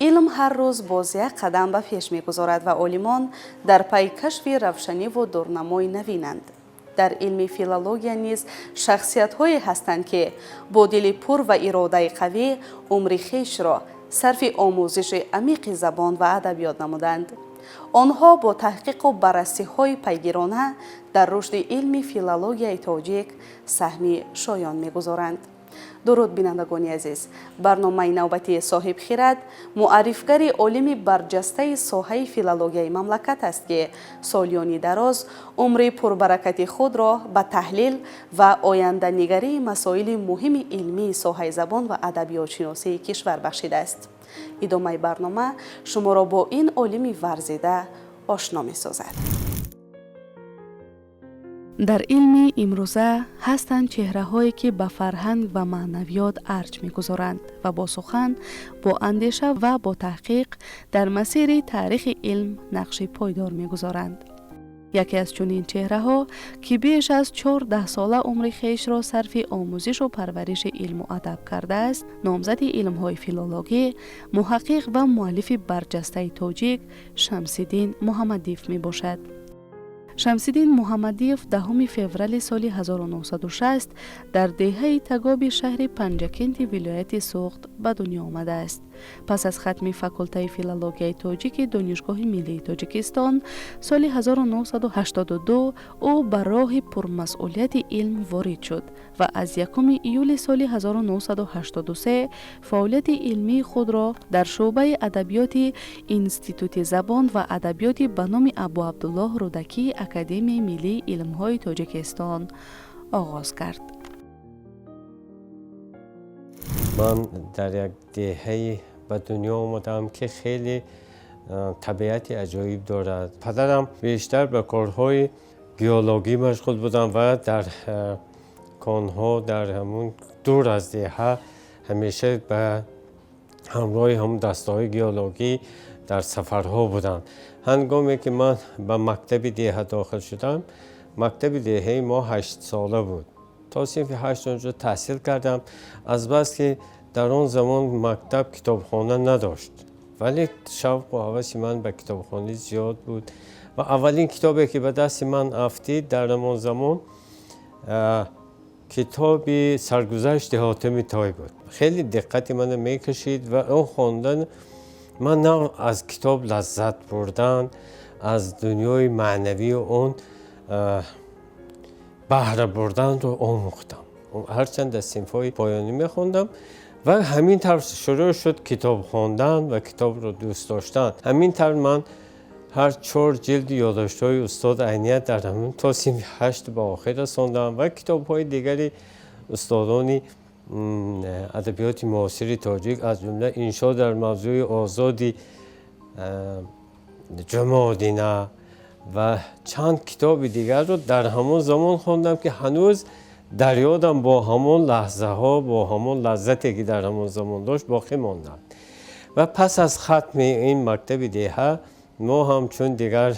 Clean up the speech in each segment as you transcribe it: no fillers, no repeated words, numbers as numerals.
Илм ҳар рӯз боз як қадам ба пеш мегузорад ва олимон дар пайи кашфи равшаниву дурнамои навинанд. Дар илми филология низ шахсиятҳое ҳастанд, ки бо дили пур ва иродаи қавӣ умри хешро сарфи омӯзиши амиқи забон ва адабиёт намуданд. Онҳо бо таҳқиқу баррасиҳои пайгирона дар рушди илми филологияи тоҷик саҳми шоён мегузоранд. Дуруд, бинандагони азиз! Барномаи навбатии «Соҳибхирад» муаррифгари олими барҷастаи соҳаи филологияи мамлакат аст, ки солиёни дароз умри пурбаракати худро ба таҳлил ва оянданигарии масоили муҳими илмии соҳаи забон ва адабиётшиносии кишвар бахшидааст. Идомаи барнома шуморо бо ин олими варзида ошно месозад. Дар илми имрӯза ҳастанд чеҳраҳое, ки ба фарҳанг ва маънавиёт арҷ мегузоранд ва бо сухан, бо андеша ва бо таҳқиқ дар масири таърихи илм нақши пойдор мегузоранд. Яке аз чунин чеҳраҳо, ки беш аз 14 сола умри хешро сарфи омӯзишу парвариши илму адаб кардааст, номзади илмҳои филологӣ, муҳаққиқ ва муаллифи барҷастаи тоҷик Шамсиддин Муҳаммадиев мебошад. Шамсиддин Муҳаммадиев 10 феврали соли 1960 дар деҳаи Тагоби шаҳри Панҷакенти вилояти Суғд ба дунё омадааст. Пас аз хатми факултаи филологияи тоҷики Донишгоҳи миллии Тоҷикистон соли 1982 ӯ ба роҳи пурмасъулияти илм ворид шуд ва аз 1 июли соли 1983 фаъолияти илмии худро дар шӯъбаи адабиёти Институти забон ва адабиёти ба номи Абуабдуллоҳ Рӯдакии Академияи миллии илмҳои Тоҷикистон оғоз кард. Ман дар як деҳае ба дунё омадам, ки хеле табиати аҷоиб дорад. Падарам бештар ба корҳои геологӣ машғул буданд ва дар конҳо, дар ҳамун дур аз деҳа, ҳамеша ба ҳамроҳи ҳамун дастаҳои геологӣ дар сафарҳо буданд. Ҳангоме ки ман ба мактаби деҳа дохил шудам, мактаби деҳаи мо 8сола буд, то синфи 8 онҷо таҳсил кардам. Азбаски дар он замон мактаб китобхона надошт, вале шавқу ҳаваси ман ба китобхонӣ зиёд буд ва аввалин китобе, ки ба дасти ман афтид дар ҳамон замон, китоби «Саргузашти Ҳотими Той» буд. Хеле диққати мана мекашид ва он хондан ман нав аз китоб лаззат бурдан, аз дунёи маънавии он баҳра бурданро омӯхтам. Ҳарчанд дар синфҳои поёнӣ мехондам. Ва ҳамин тавр шурӯъ шуд китоб хондан ва китобро дӯст доштан. Ҳамин тавр ман ҳар чор ҷилди ёддоштҳои устод Айния дар ҳамин то синфи 8 ба охир расондам ва китобҳои дигари устодони адабиёти муосири тоҷик, аз ҷумла «Иншо дар мавзӯи озоди» Ҷумъа ва чанд китоби дигарро дар ҳамон замон хондам, ки ҳанӯз дар ёдам бо ҳамон лаҳзаҳо, бо ҳамон лаззате, ки дар ҳамон замон дошт, боқӣ монданд. Ва пас аз хатми ин мактаби деҳа мо ҳам чун дигар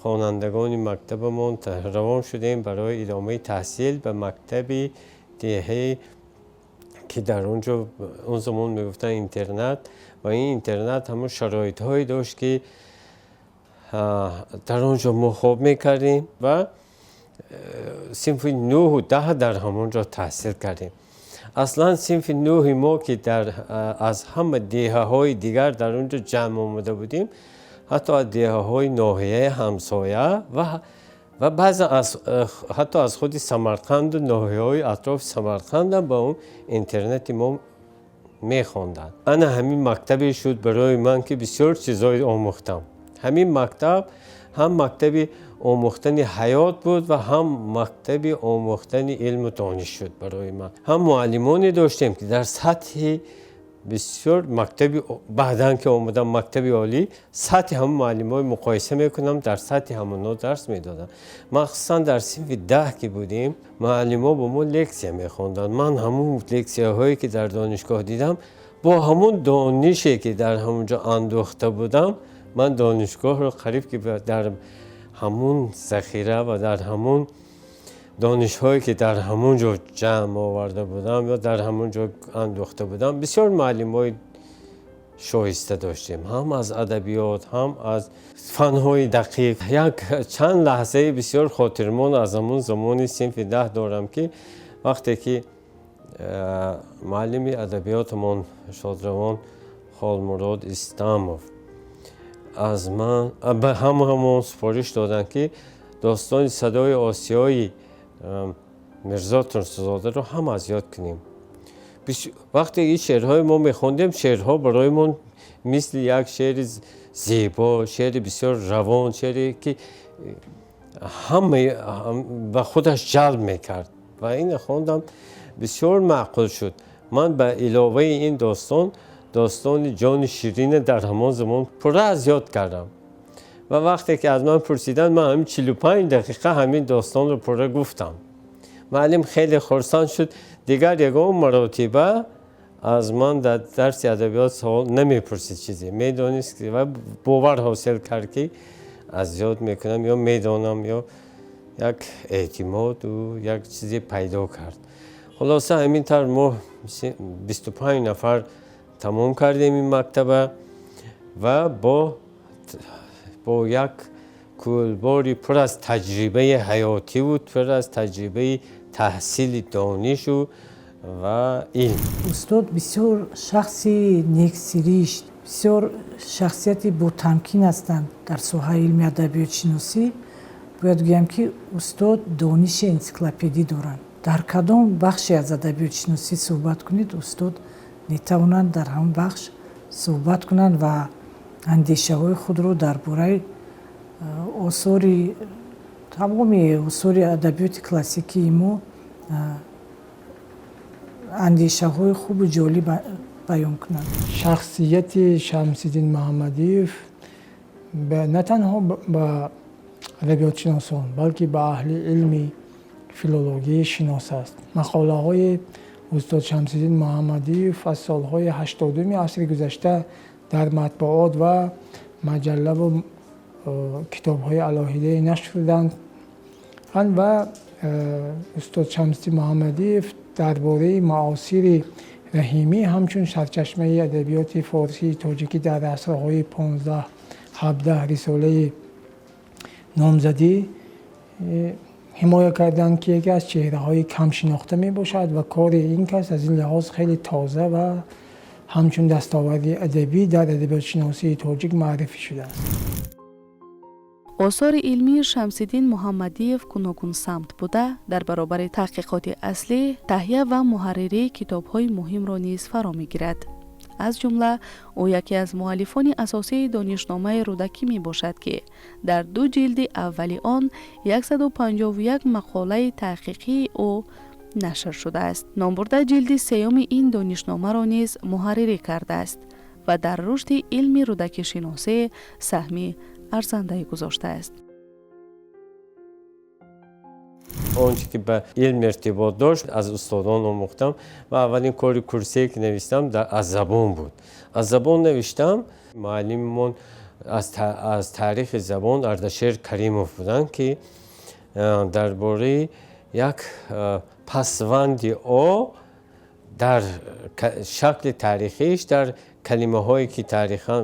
хонандагони мактабамон равон шудем барои идомаи таҳсил ба мактаби деҳае, ки дар он ҷо он замон мегуфтанд интернат. Ва ин интернат ҳамон шароитҳое дошт, ки дар он ҷо мо хоб мекардем ва синфи 9-у 10 дар ҳамон ҷо таҳсил кардем. Аслан синфи 9-и мо, ки аз ҳама деҳаҳои дигар дар он ҷо ҷамъ омада будем, ҳатто аз деҳаҳои ноҳияи ҳамсоя ва баъзан ҳатто аз худи Самарқанду ноҳияҳои атрофи Самарқандам ба он интернати мо мехонданд. Ана ҳамин мактабе шуд барои ман, ки бисёр чизҳое омӯхтам. Ҳамин мактаб ҳам мактаби омӯхтани ҳаёт буд ва ҳам мактаби омӯхтани илму дониш шуд барои ман. Ҳам муаллимоне доштем, ки дар сатҳи бисёр мактаби, баъдан ки омадам мактаби олӣ, сатҳи ҳамон муаллимҳои муқоиса мекунам, дар сатҳи ҳамонҳо дарс медодам. Махсусан дар синфи 10 ки будем, муаллимҳо бо мо лексия мехонданд. Ман ҳамон лексияҳое, ки дар донишгоҳ дидам, бо ҳамон донише, ки дар ҳамон ҷо андӯхта будам, ман донишгоҳро қариб ки дар ҳамун захира ва дар ҳамун донишҳое, ки дар ҳамон ҷо ҷамъ оварда будам ё дар ҳамон ҷо андӯхта будам, бисёр муаллимҳои шоиста доштем, ҳам аз адабиёт, ҳам аз фанҳои дақиқ. Як чанд лаҳзаи бисёр хотирмон аз ҳамун замони синфи 10 дорам, ки вақте ки муаллими адабиётамон шодравон Холмурод Истамов аз ман ба ҳамаамон супориш доданд, ки достони «Садои Осиёи» Мирзо Турсунзодаро ҳама аз ёд кунем. Вақте ин шеърҳои мо мехондем, шеърҳо барои мо мисли як шеъри зебо, шеъри бисёр равон, шеъре ки ҳама ба худаш ҷалб мекард. Ва ина хондам, бисёр маъқул шуд. Ман ба иловаи ин достон, достони «Ҷони Ширина» дар ҳамон замон пурра аз ёд кардам. Ва вақте ки аз ман пурсиданд, ман ҳамин 45 дақиқа ҳамин достонро пурра гуфтам. Муаллим хеле хурсанд шуд. Дигар ягон маротиба аз ман дар дарси адабиёт савол намепурсид. Чизе медонист ва бовар ҳосил кард, ки аз ёд мекунам ё медонам, ё як эътимоду як чизе пайдо кард. Хулоса, ҳамин тавр мо 25 нафар тамом кардем ин мактаба ва бо як кӯлбори пур аз таҷрибаи ҳаётиву пур аз таҷрибаи таҳсили донишу ва илм. Устод бисёр шахси нексиришт, бисёр шахсияти ботамкин ҳастанд дар соҳаи илми адабиётшиносӣ. Бояд гӯям, ки устод дониши энсиклопедӣ доранд. Дар кадом бахше аз адабиётшиносӣ суҳбат кунед, устод метавонанд дар ҳамон бахш суҳбат кунанд ва андешаҳои худро дар бораи осори, тамоми осори адабиёти классикии мо андешаҳои хубу ҷолиб баён кунанд. Шахсияти Шамсиддин Муҳаммадиев на танҳо ба адабиётшиносон, балки ба аҳли илми филологӣ шинос аст. Мақолаҳои устод Шамсиддин Муҳаммадиев аз солҳои 80-уми асри гузашта дар матбуот ва маҷаллаву китобҳои алоҳидае нашр шуданд ва устод Шамсиддин Муҳаммадиев дар бораи маосири Раҳимӣ ҳамчун сарчашмаи адабиёти форсии тоҷикӣ дар асрҳои 15, 17 рисолаи номзадӣ ҳимоя карданд, ки яке аз чеҳраҳои камшинохта мебошад ва кори ин кас аз ин лиҳоз хеле тоза ва ҳамчун дастоварди адабӣ дар адабиётшиносии тоҷик маърифӣ шудааст. Осори илмии Шамсиддин Муҳаммадиев гуногунсамт буда, дар баробари таҳқиқоти аслӣ таҳия ва муҳарририи китобҳои муҳимро низ фаро мегирад. Аз ҷумла, ӯ яке аз муаллифони асосии Донишномаи Рӯдакӣ мебошад, ки дар ду ҷилди аввали он 151 мақолаи таҳқиқии ӯ нашр шудааст. Номбурда ҷилди сеюми ин донишномаро низ муҳаррирӣ кардааст ва дар рушди илми рӯдакишиносӣ саҳми арзандае гузоштааст. Он че ки ба илм иртибот дошт, аз устодон омӯхтам. Ва аввалин кори курсие, ки навиштам, аз забон буд. Аз забон навиштам. Муаллиммон аз таърихи забон Ардашер Каримов буданд, ки дар бораи як пасванди «о» дар шакли таърихиаш дар калимаҳое, ки таърихан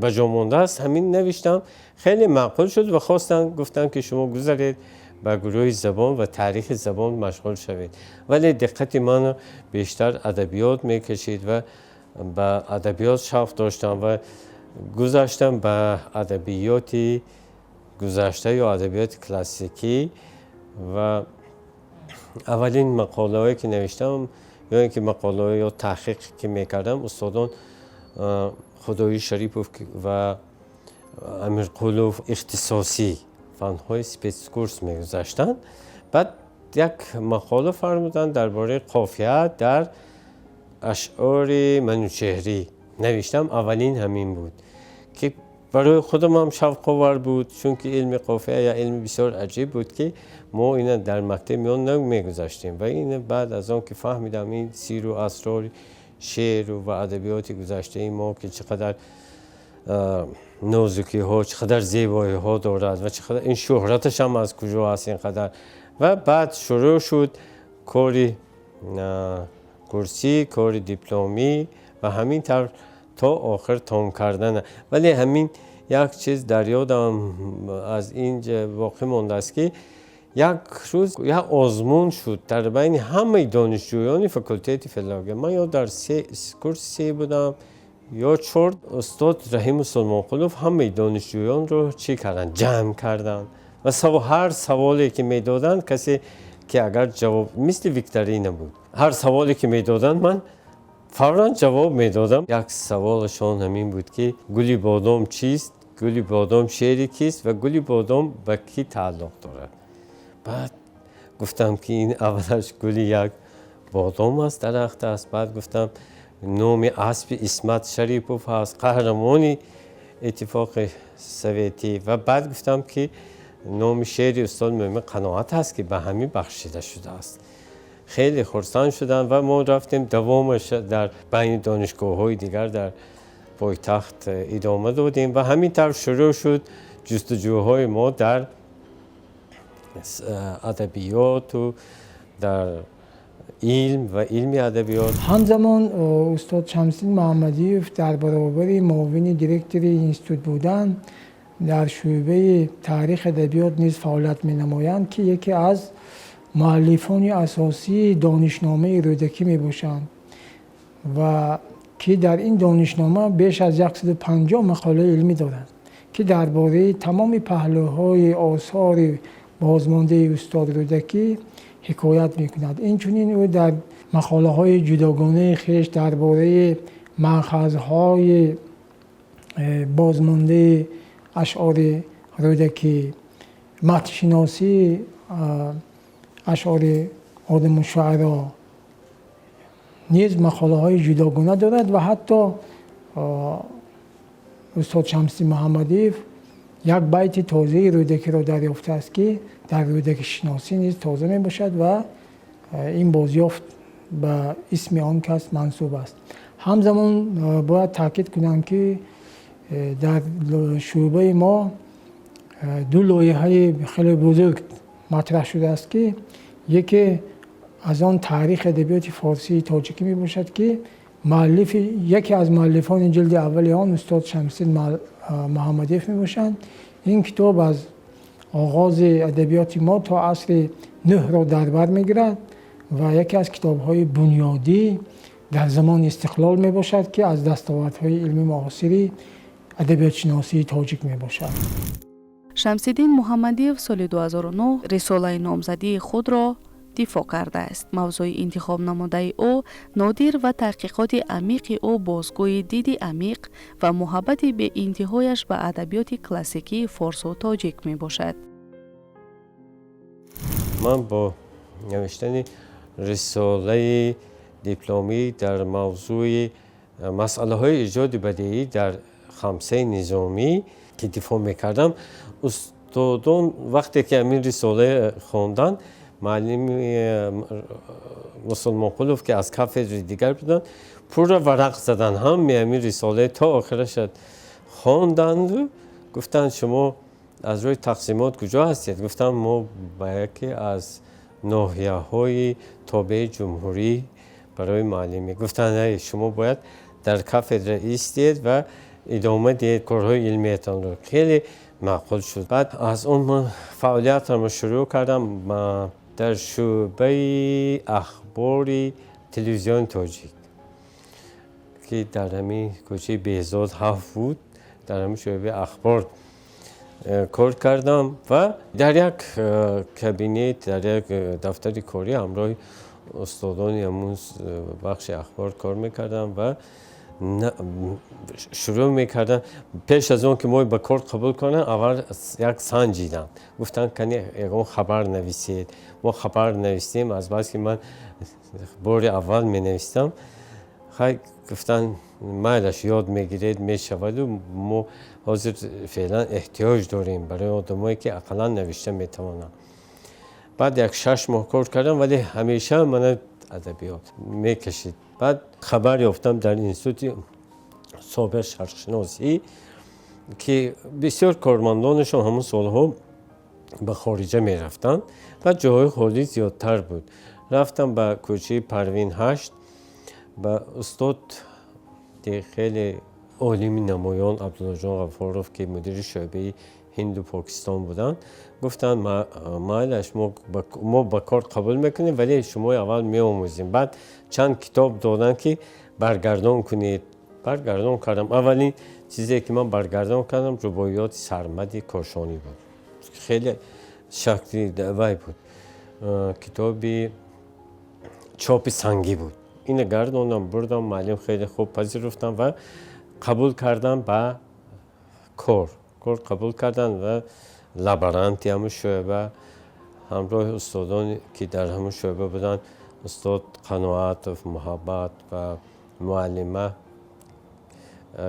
ба ҷо мондааст, ҳамин навиштам. Хеле маъқул шуд ва хостанд, гуфтанд, ки шумо гузаред, ба гурӯҳи забон ва таърихи забон машғул шавед. Вале диққати маро бештар адабиёт мекашид ва ба адабиёт шавқ доштам ва гузаштам ба адабиёти гузашта ё адабиёти классикӣ. Ва аввалин мақолаҳое, ки навиштам, ё ин ки мақолаҳо ё таҳқиқ, ки мекардам, устодон Худоӣ Шарипов ва Амирқулов ихтисосӣ фанҳои спецкурс мегузаштанд. Баъд як мақола фармуданд, дар бораи қофия дар ашъори Манучеҳрӣ навиштам. Аввалин ҳамин буд, ки барои худамам шавқовар буд, чунки илми қофия як илми бисёр аҷиб буд, ки мо ина дар мактаб миён намегузаштем. Ва ина баъд аз он ки фаҳмидам ин сиру асрори шеъру ва адабиёти гузаштаи мо, ки чӣ қадар нозукиҳо, чӣ қадар зебоиҳо дорад ва чӣ қадар ин шӯҳраташ ҳам аз куҷо аст ин қадар. Ва баъд шурӯъ шуд кори курсӣ, кори дипломӣ ва ҳамин тавр. То охир том кардан. Вале ҳамин як чиз дар ёдам аз ин боқӣ мондааст, ки як рӯз як озмун шуд дар байни ҳамаи донишҷӯёни факултети филология. Ман ё дар курси се будам, ё чор. Устод Раҳиму Сулмонқулов ҳамаи донишҷӯёнро чӣ карданд, ҷамъ карданд ва ҳар саволе ки медоданд, касе ки агар ҷавоб, мисли викторина буд, ҳар саволе ки медоданд, ман фавран ҷавоб медодам. Як саволашон ҳамин буд, ки «Гули бодом чист?», «Гули бодом» шеъри кист ва «Гули бодом» ба кӣ тааллуқ дорад? Баъд гуфтам, ки ин аввалаш гули як бодом аст, дарахт аст. Баъд гуфтам, номи аспи Исмат Шарипов ҳаст, қаҳрамони Иттифоқи Советӣ. Ва баъд гуфтам, ки номи шеъри устод Мӯмин Қаноат ҳаст, ки ба ҳамин бахшида шудааст. Хеле хурсанд шуданд ва мо рафтем, давомаш дар байни донишгоҳҳои дигар дар пойтахт идома додем. Ва ҳамин тавр шурӯъ шуд ҷустуҷӯҳои мо дар адабиёту дар илм ва илми адабиёт. Ҳамзамон устод Шамсиддин Муҳаммадиев дар баробари муовини директори институт будан дар шӯъбаи таърихи адабиёт низ фаъолият менамоянд, ки яке аз муаллифони асосии донишномаи Рӯдакӣ мебошанд ва ки дар ин донишнома беш аз 150 мақолаи илмӣ дорад, ки дар бораи тамоми паҳлӯҳои осори бозмондаи устод Рӯдакӣ ҳикоят мекунад. Инчунин ӯ дар мақолаҳои ҷудогонаи хеш дар бораи манхазҳои бозмондаи ашъори Рӯдакӣ, матншиносии ашъори Одамушшуаро низ мақолаҳои ҷудогона дорад. Ва ҳатто устод Шамси Муҳаммадиев як байти тозаи Рӯдакиро дарёфтааст, ки дар рӯдакишиносӣ низ тоза мебошад ва ин бозёфт ба исми он кас мансуб аст. Ҳамзамон бояд таъкид кунам, ки дар шӯъбаи мо ду лоиҳаи хеле бузург матраҳ шудааст, ки яке аз он таърихи адабиёти форсии тоҷикӣ мебошад, ки муаллифи яке аз муаллифони ҷилди аввали он устод Шамсиддин Муҳаммадиев мебошанд. Ин китоб аз оғози адабиёти мо то асри нӯҳро дар бар мегирад ва яке аз китобҳои бунёдӣ дар замони истиқлол мебошад, ки аз дастовардҳои илми муосири адабиётшиносии тоҷик мебошад. Шамсиддин Муҳаммадиев соли 2009 рисолаи номзадии худро дифоъ кардааст. Мавзӯи интихобнамудаи ӯ нодир ва таҳқиқоти амиқи ӯ бозгӯи диди амиқ ва муҳаббати беинтиҳояш ба адабиёти классикии форсу тоҷик мебошад. Ман бо навиштани рисолаи дипломӣ дар мавзӯи масъалаҳои эҷоди бадеӣ дар Хамсаи Низомӣ, ки дифоъ мекардам, устодон вақте ки ҳамин рисола хонданд, муаллими Мусулмонқулов, ки аз кафедраи дигар буданд, пурра варақ заданд, ҳамаи ҳамин рисолаи то охираша хонданду гуфтанд: «Шумо аз рӯи тақсимот куҷо ҳастед?» Гуфтам, мо ба яке аз ноҳияҳои тобеи ҷумҳурӣ барои муаллимӣ. Гуфтанд: «Шумо бояд дар кафедра истед ва идома диҳед корҳои илмиятонро». Хеле маъқул шуд. Баъд аз он ман фаъолиятамро шурӯъ кардам дар шӯъбаи ахбори Телевизиони Тоҷик, ки дар ҳамин кӯчаи Беҳзод 7 буд. Дар ҳамин шӯъбаи ахбор кор кардам ва дар як кабинет, дар як дафтари корӣ ҳамроҳи устодони ҳамун бахши ахбор кор мекардам ва шурӯъ мекардам. Пеш аз он ки мо ба кор қабул кунанд, аввал як санҷиданд, гуфтанд: «Кани, ягон хабар нависед». Мо хабар навистем. Азбаски ман бори аввал менавистам, хай, гуфтанд: «Майлаш, ёд мегиред, мешаваду мо ҳозир феълан эҳтиёҷ дорем барои одамое, ки ақаллан навишта метавонанд». Баъд як 6 моҳ кор кардам, вале ҳамеша мана адабиёт мекашид. Баъд хабар ёфтам дар институти собиқ шарқшиносӣ, ки бисёр кормандонашон ҳамон солҳо ба хориҷа мерафтанд ва ҷоҳои холӣ зиёдтар буд. Рафтам ба кӯчаи Парвин 8, ба устод хеле Олими намоён Абдуллоҷон Ғафуров, ки мудири шӯъбаи Ҳинду Покистон буданд, гуфтанд: «Майлаш, мо ба кор қабул мекунем, вале шумо аввал меомӯзем». Баъд чанд китоб доданд, ки баргардон кунед. Баргардон кардам. Аввалин чизе ки ман баргардон кардам, Рубоиёти Сармади Кошонӣ буд. Хеле шакли вай буд, китоби чопи сангӣ буд. Ина гардондам, бурдам, муаллим хеле хуб пазируфтам ва қабул кардам ба кор қабул карданд ва лаборанти ҳамун шӯъба ҳамроҳи устодоне, ки дар ҳамун шӯъба буданд, устод Қаноатов Муҳаббат ва муаллима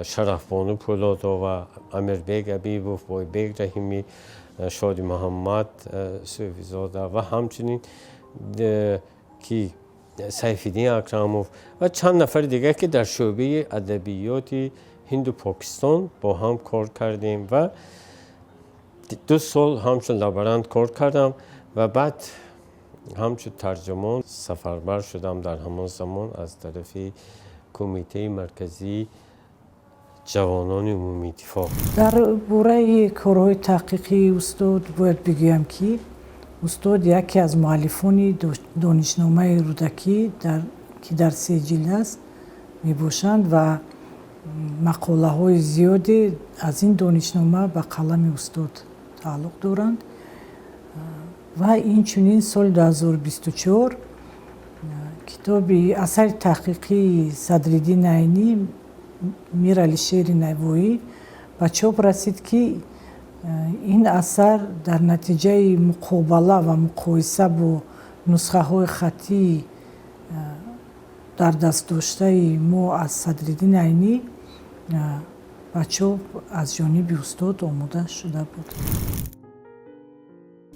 Шарафбону Пӯлодова, Амирбег Абибов, Бойбег Раҳимӣ, Шоди Муҳаммад Суфизода ва ҳамчунин ки Сайфиддин Акрамов ва чанд нафари дигар, ки дар шӯъбаи адабиёти Ҳинду Покистон бо ҳам кор кардем. Ва 2 сол ҳамчун лаборант кор кардам ва баъд ҳамчун тарҷумон сафарбар шудам. Дар ҳамон замон аз тарафи Кумитаи марказии ҷавонони умумииттифоқ. Дар бораи корҳои таҳқиқии устод бояд бигӯям, ки устод яке аз муаллифони Донишномаи Рӯдакӣ, ки дар се ҷилд аст, мебошанд ва мақолаҳои зиёде аз ин донишнома ба қалами устод тааллуқ доранд. Ва инчунин соли 2024 китоби асари таҳқиқии Садриддин Айнӣ, Мир Алишери Навоӣ ба чоп расид, ки ин асар дар натиҷаи муқобала ва муқоиса бо нусхаҳои хаттии дар дастдоштаи мо аз Садриддин Айнӣ ба чоп аз ҷониби устод омода шуда буд.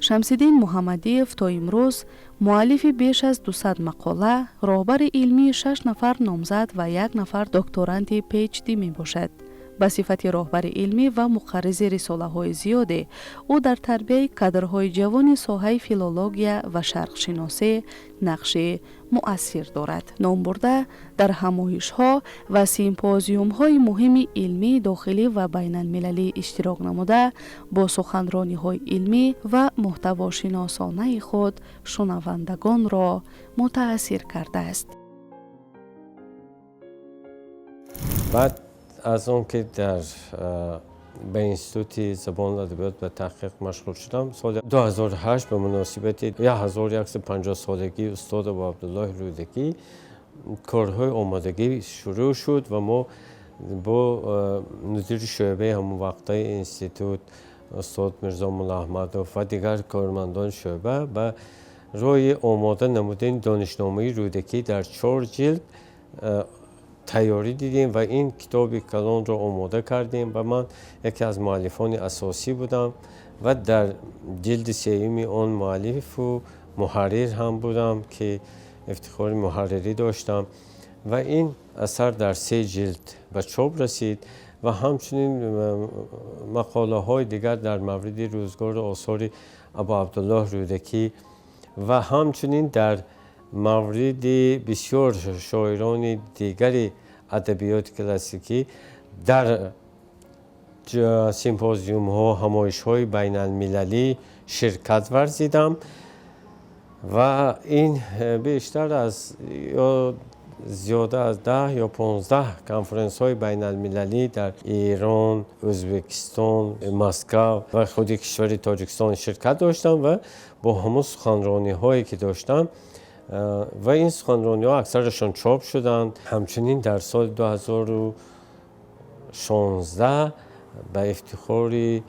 Шамсиддин Муҳаммадиев то имрӯз муаллифи беш аз 200 мақола, роҳбари илмии шаш нафар номзад ва як нафар докторанти PhD мебошад. Ба сифати роҳбари илмӣ ва муқарризи рисолаҳои зиёде ӯ дар тарбияи кадрҳои ҷавони соҳаи филология ва шарқшиносӣ нақши муассир дорад. Номбурда дар ҳамоишҳо ва симпозиумҳои муҳими илмии дохилӣ ва байналмилалӣ иштирок намуда, бо суханрониҳои илмӣ ва муҳтавошиносонаи худ шунавандагонро мутаассир кардааст. Баъд аз он ки дар ба Институти забону адабиёт ба таҳқиқ машғул шудам, соли 2008 ба муносибати 1150 солагии устод Абу Абдуллоҳи Рӯдакӣ корҳои омодагӣ шурӯъ шуд ва мо бо мудири шӯъбаи ҳамон вақтаи институт, устод Мирзо Муллоаҳмадов, ва дигар кормандони шӯъба ба роҳи омода намудани Донишномаи Рӯдакӣ дар чор ҷилд тайёрӣ дидем ва ин китоби калонро омода кардем ва ман яке аз муаллифони асосӣ будам ва дар ҷилди сеюми он муаллифу муҳаррир ҳам будам, ки ифтихори муҳаррирӣ доштам. Ва ин асар дар се ҷилд ба чоп расид ва ҳамчунин мақолаҳои дигар дар мавриди рӯзгору осори Абу Абдуллоҳ Рӯдакӣ ва ҳамчунин дар мавриди бисёр шоирони дигари адабиёти классикӣ дар симпозиумҳо, ҳамоишҳои байналмилалӣ ширкат варзидам. Ва ин бештар аз ё зиёда аз 10 ё 15 конференсҳои байналмилалӣ дар Эрон, Ӯзбекистон, Москав ва худи кишвари Тоҷикистон ширкат доштам ва бо ҳамон суханрониҳое ки доштам, ва ин суханрониҳо аксарашон чоп шуданд. Ҳамчунин дар соли 2016 ба ифтихори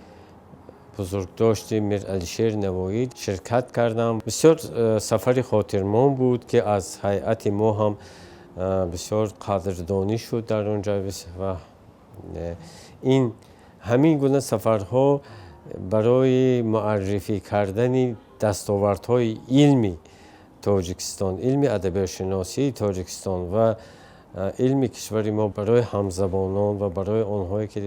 бузургдошти Мир Алишери Навоӣ ширкат кардам. Бисёр сафари хотирмон буд, ки аз ҳайати мо ҳам бисёр қадрдонӣ шуд дар он ҷо. Ва ин ҳамин гуна сафарҳо барои муаррифӣ кардани дастовардҳои илми Тоҷикистон, илми адабиётшиносии Тоҷикистон ва илми кишвари мо барои ҳамзабонон ва барои онҳое, ки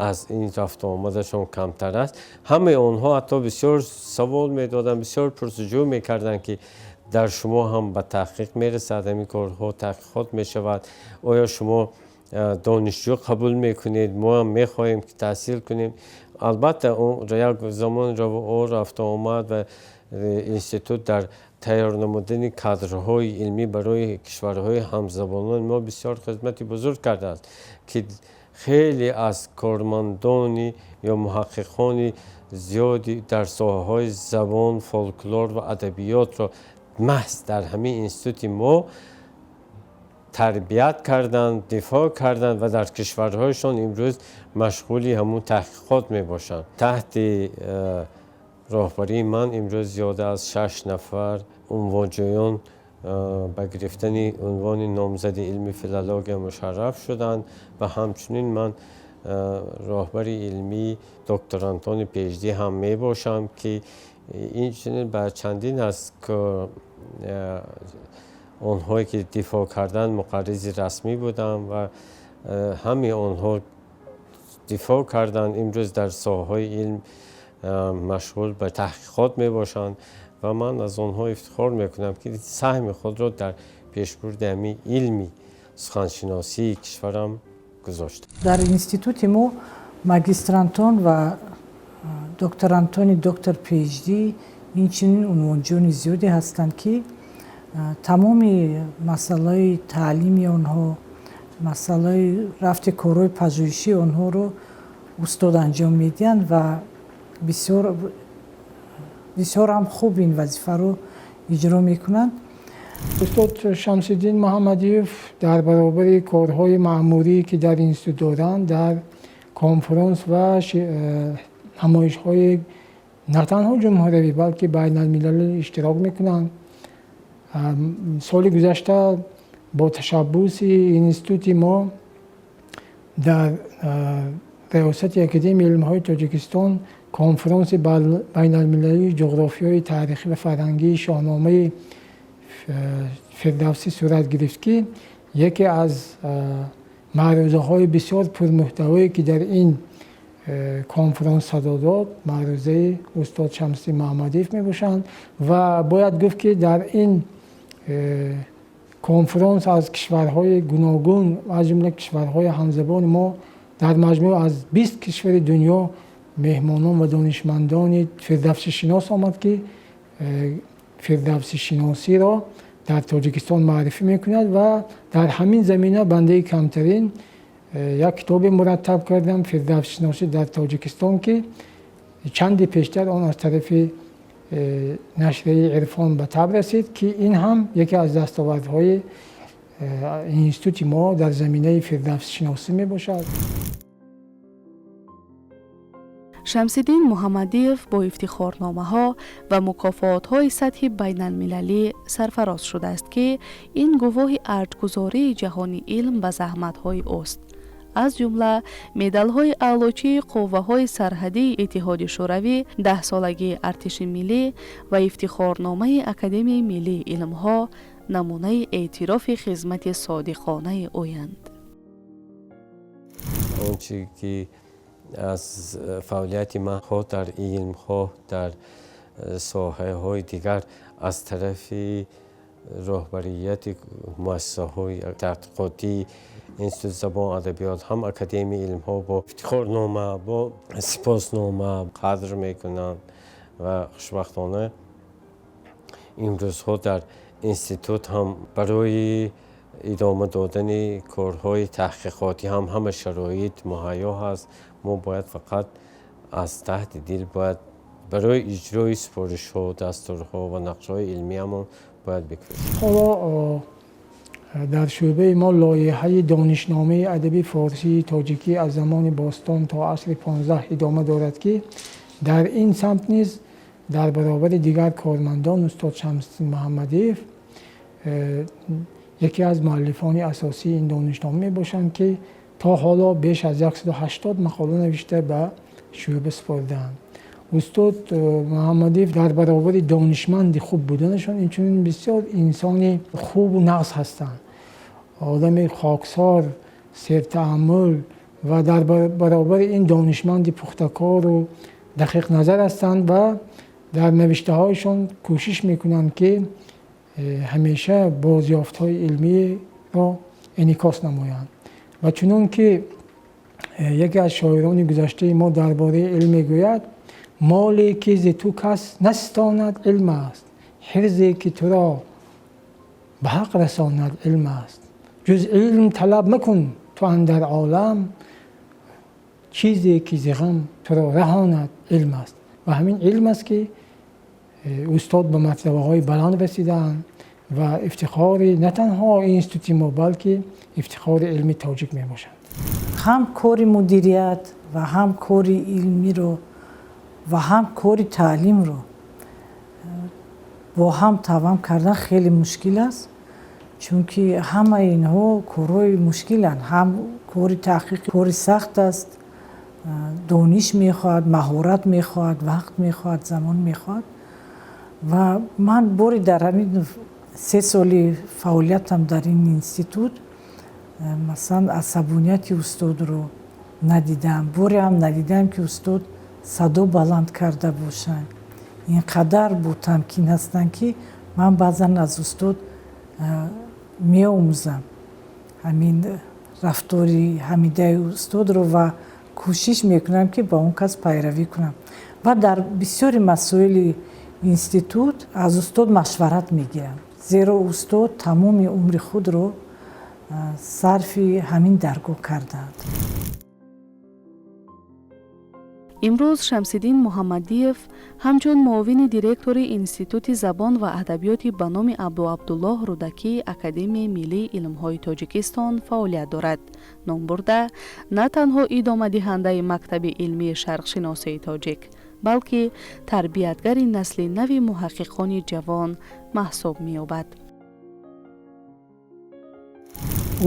аз ин рафту омадашон камтар аст, ҳамаи онҳо ҳатто бисёр савол медоданд, бисёр пурсуҷӯ мекарданд, ки дар шумо ҳам ба таҳқиқ мерасад, ҳамин корҳо таҳқиқот мешавад, оё шумо донишҷӯ қабул мекунед, мо ҳам мехоҳем ки таҳсил кунем. Албатта, як замон рафта омад ва институт дар тайёр намудани кадрҳои илмӣ барои кишварҳои ҳамзабонони мо бисёр хизмати бузург кардааст, ки хеле аз кормандони ё муҳаққиқони зиёди дар соҳаҳои забон, фолклор ва адабиётро маҳз дар ҳамин институти мо тарбият карданд, дифоъ карданд ва дар кишварҳояшон имрӯз машғули ҳамун таҳқиқот мебошанд. Таҳти роҳбарии ман имрӯз зиёда аз 6 нафар унвонҷӯён ба гирифтани унвони номзади илми филология мушарраф шуданд ва ҳамчунин ман роҳбари илмии докторантони PhD ҳам мебошам, ки инчунин ба чандин аз онҳое ки дифоъ карданд муқарризи расмӣ будам ва ҳамаи онҳо дифоъ карданд, имрӯз дар соҳаҳои илм машғул ба таҳқиқот мебошанд ва ман аз онҳо ифтихор мекунам, ки саҳми худро дар пешбурди ҳамин илми суханшиносии кишварам гузоштам. Дар институти мо магистрантон ва докторантони доктор PhD, инчунин унвонҷӯёни зиёде ҳастанд, ки тамоми масъалаи таълими онҳо, масъалаи рафти корҳои пажӯҳишии онҳоро устод анҷом медиҳанд ва бисёр ҳам хуб ин вазифаро иҷро мекунанд. Устод Шамсиддин Муҳаммадиев дар баробари корҳои маъмурӣ, ки дар институт доранд, дар конфронс ва ҳамоишҳои на танҳо ҷумҳуриявӣ, балки байналмилалӣ иштирок мекунанд. Соли гузашта бо ташаббуси институти мо дар риёсати Академияи илмҳои Тоҷикистон конфронси байналмилалии ҷуғрофиёи таърихӣ ва фарҳангии Шоҳномаи Фирдавсӣ сурат гирифт, ки яке аз маърузаҳои бисёр пурмуҳтавое, ки дар ин конфронс садо дод, маърузаи устод Шамсиддин Муҳаммадиев мебошанд. Ва бояд гуфт, ки дар ин конфронс аз кишварҳои гуногун, аз ҷумла кишварҳои ҳамзабони мо, дар маҷмӯъ аз 20 кишвари дунё меҳмонон ва донишмандони фирдавсишинос омад, ки фирдавсишиносиро дар Тоҷикистон муаррифӣ мекунад. Ва дар ҳамин замина бандаи камтарин як китобе мураттаб кардам, «Фирдавсишиносӣ дар Тоҷикистон», ки чанде пештар он аз тарафи нашрияи «Ирфон» ба таб расид, ки ин ҳам яке аз дастовардҳои институти мо дар заминаи фирдавсишиносӣ мебошад. Шамсиддин Муҳаммадиев бо ифтихорномаҳо ва мукофотҳои сатҳи байналмилалӣ сарфароз шудааст, ки ин гувоҳи арҷгузории ҷаҳони илм ба заҳматҳои ӯст. Аз ҷумла медалҳои аълочии қувваҳои сарҳадии Иттиҳоди Шӯравӣ, 10-солагии артиши миллӣ ва ифтихорномаи Академияи миллии илмҳо намунаи эътирофи хизмати содиқонаи ӯянд. Он чи ки аз фаъолияти ман хоҳ дар илм, хоҳ дар соҳаҳои дигар аз тарафи роҳбарияти муассисаҳои таҳқиқотӣ, Институти забон адабиёт, ҳам Академияи илмҳо бо ифтихорнома, бо сипоснома қадр мекунанд ва хушбахтона имрӯзҳо дар институт ҳам барои идома додани корҳои таҳқиқотӣ ҳам ҳама шароит муҳайё ҳаст. Мо бояд фақат аз таҳти дил бояд барои иҷрои супоришҳо, дастурҳо ва нақшаҳои илмиамон бояд бикӯшем. Ҳоло дар шӯъбаи мо лоиҳаи донишномаи адаби форсии тоҷикӣ аз замони бостон то асри 15 идома дорад, ки дар ин самт низ дар баробари дигар кормандон устод Шамсиддин Муҳаммадиев яке аз муаллифони асосии ин донишнома мебошанд, ки то ҳоло беш аз 180 мақола навишта ба шӯъба супоридаанд. Устод Муҳаммадиев дар баробари донишманди хуб буданашон инчунин бисёр инсони хубу нағз ҳастанд, одами хоксор, сертааммул ва дар баробари ин донишманди пухтакору дақиқназар ҳастанд ва дар навиштаҳояшон кӯшиш мекунанд, ки ҳамеша бозёфтҳои илмиро инъикос намоянд. Ва чунон ки яке аз шоирони гузаштаи мо дар бораи илм мегӯяд: моле ки зи ту кас настонад илм аст, ҳирзе ки туро ба ҳақ расонад илм аст, ҷуз илм талаб макун ту андар олам, чизе ки зи ғам туро раҳонад илм аст. Ва ҳамин илм аст ки устод ба мартабаҳои баланд расидаанд ва ифтихори на танҳо институти мо, балки ифтихори илми тоҷик мебошанд. Ҳам кори мудирият ва ҳам кори илмиро ва ҳам кори таълимро бо ҳам тавам кардан хеле мушкил аст, чунки ҳамаи инҳо корҳои мушкиланд. Ҳам кори таҳқиқи кори сахт аст, дониш мехоҳад, маҳорат мехоҳад, вақт мехоҳад, замон мехоҳад. Ва ман бори дар ҳамин 3 соли фаъолиятам дар ин институт, масалан, асабонияти устодро надидам, боре ҳам надидам, ки устод садо баланд карда бошанд. Ин қадар ботамкин ҳастанд, ки ман баъзан аз устод меомӯзам ҳамин рафтори ҳамидаи устодро ва кӯшиш мекунам, ки ба он кас пайравӣ кунам. Ва дар бисёри масоили институт аз устод машварат мегирам, зеро устод тамоми умри худро сарфи ҳамин даргоҳ кардаанд. Имрӯз Шамсиддин Муҳаммадиев ҳамчун муовини директори Институти забон ва адабиёти ба номи Абуабдуллоҳ Рӯдакӣ Академияи миллии илмҳои Тоҷикистон фаъолият дорад. Номбурда на танҳо идомадиҳандаи мактаби илмии шарқшиносии тоҷик, балки тарбиятгари насли нави муҳаққиқони ҷавон маҳсуб меёбад.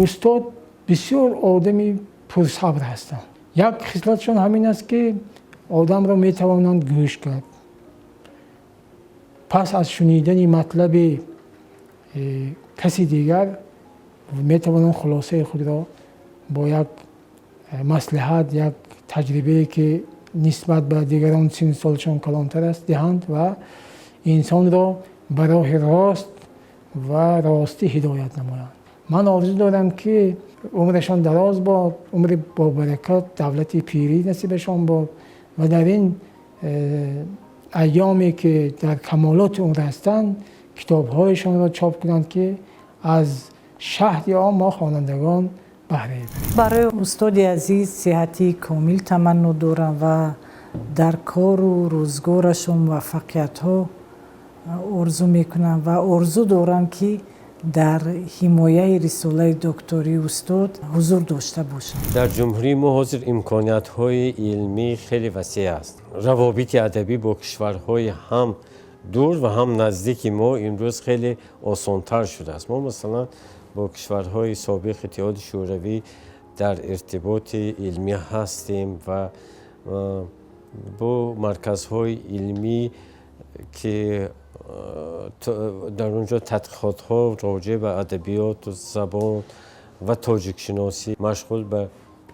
Устод бисёр одами пурсабр ҳастанд. Як хислатшон ҳамин аст, ки одамро метавонанд гӯш кард. Пас аз шунидани матлаби каси дигар метавонанд хулосаи худро бо як маслиҳат, як таҷрибае, ки нисбат ба дигарон синну солшон калонтар аст, диҳанд ва инсонро ба роҳи рост ва ростӣ ҳидоят намоянд. Ман орзу дорам, ки умрашон дароз бод, умри бобаракат, давлати пирӣ насибашон бод ва дар ин айёме ки дар камолоти умр ҳастанд, китобҳояшонро чоп кунанд, ки аз шаҳди он мо хонандагон баҳра барем. Барои устоди азиз сиҳатии комил таманно дорам ва дар кору рӯзгорашон муваффақиятҳо орзу мекунам ва орзу дорам, ки дар ҳимояи рисолаи доктории устод ҳузур дошта бошам. Дар ҷумҳурии мо ҳозир имкониятҳои илмӣ хеле васеъ аст. Равобити адабӣ бо кишварҳои ҳам дур ва ҳам наздики мо имрӯз хеле осонтар шудааст. Мо, масалан, бо кишварҳои собиқ Иттиҳоди Шӯравӣ дар иртиботи илмӣ ҳастем ва бо марказҳои илмӣ, ки дар он ҷо тадқиқотҳо роҷеъ ба адабиёту забон ва тоҷикшиносӣ машғул ба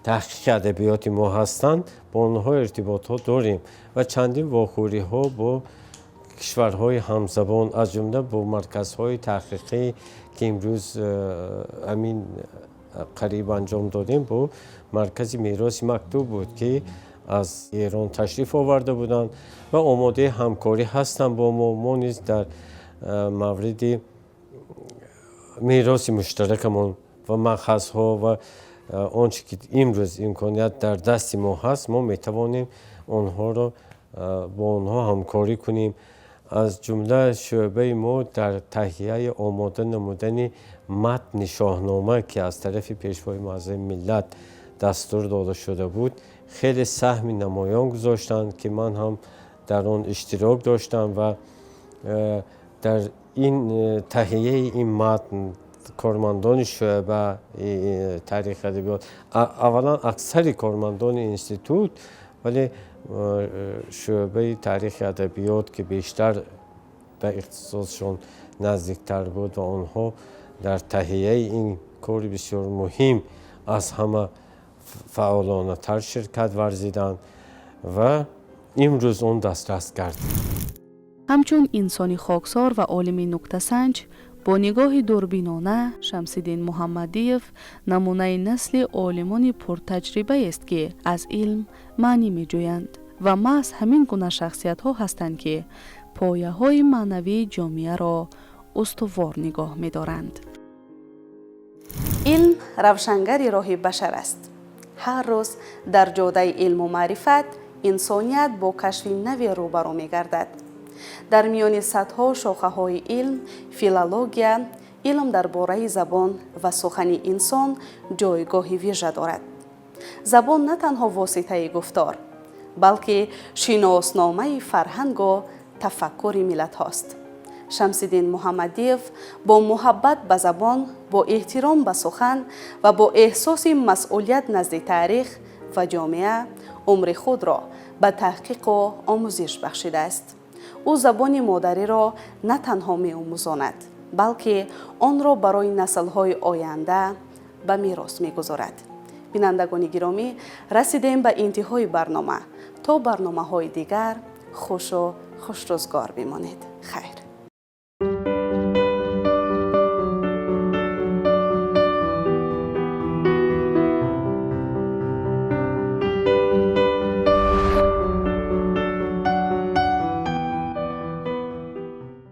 таҳқиқи адабиёти мо ҳастанд, бо онҳо иртиботҳо дорем ва чандин вохӯриҳо бо кишварҳои ҳамзабон, аз ҷумла бо марказҳои таҳқиқӣ, ки имрӯз ҳамин қариб анҷом додем, бо маркази мероси мактуб буд, ки аз Эрон ташриф оварда буданд ва омодаи ҳамкорӣ ҳастанд бо мо. Мо низ дар мавриди мероси муштаракамон ва махазҳо ва он чӣ ки имрӯз имконият дар дасти мо ҳаст, мо метавонем онҳоро бо онҳо ҳамкорӣ кунем. Аз ҷумла шӯъбаи мо дар таҳияи омода намудани матни шоҳнома, ки аз тарафи Пешвои муаззами миллат дастур дода шуда буд, хеле саҳми намоён гузоштанд, ки ман ҳам дар он иштирок доштам ва дар ин таҳияи ин матн кормандони шӯъба таърихи адабиёт, аввалан аксари кормандони институт, вале шӯъбаи таърихи адабиёт, ки бештар ба ихтисосшон наздиктар буд ва онҳо дар таҳияи ин кори бисёр муҳим аз ҳама фаъолонатар ширкат варзиданд ва имрӯз он дастрас гардид. Ҳамчун инсони хоксор ва олими нуктасанҷ, Бо нигоҳи дурбинона Шамсиддин Муҳаммадиев намунаи насли олимони пуртаҷрибаест, ки аз илм маънӣ меҷӯянд ва маҳз ҳамин гуна шахсиятҳо ҳастанд, ки пояҳои маънавии ҷомеаро устувор нигоҳ медоранд. Илм равшангари роҳи башар аст. Ҳар рӯз дар ҷодаи илму маърифат инсоният бо кашфи наве рӯбарӯ мегардад. Дар миёни садҳо шохаҳои илм, филология, илм дар бораи забон ва сухани инсон, ҷойгоҳи вижа дорад. Забон на танҳо воситаи гуфтор, балки шиносномаи фарҳангу тафаккури миллатҳост. Шамсиддин Муҳаммадиев бо муҳаббат ба забон, бо эҳтиром ба сухан ва бо эҳсоси масъулият назди таърих ва ҷомеа умри худро ба таҳқиқу омӯзиш бахшидааст. Ӯ забони модариро на танҳо меомӯзонад, балки онро барои наслҳои оянда ба мерос мегузорад. Бинандагони гиромӣ, расидем ба интиҳои барнома. То барномаҳои дигар хушу хушрӯзгор бимонед. Хайр.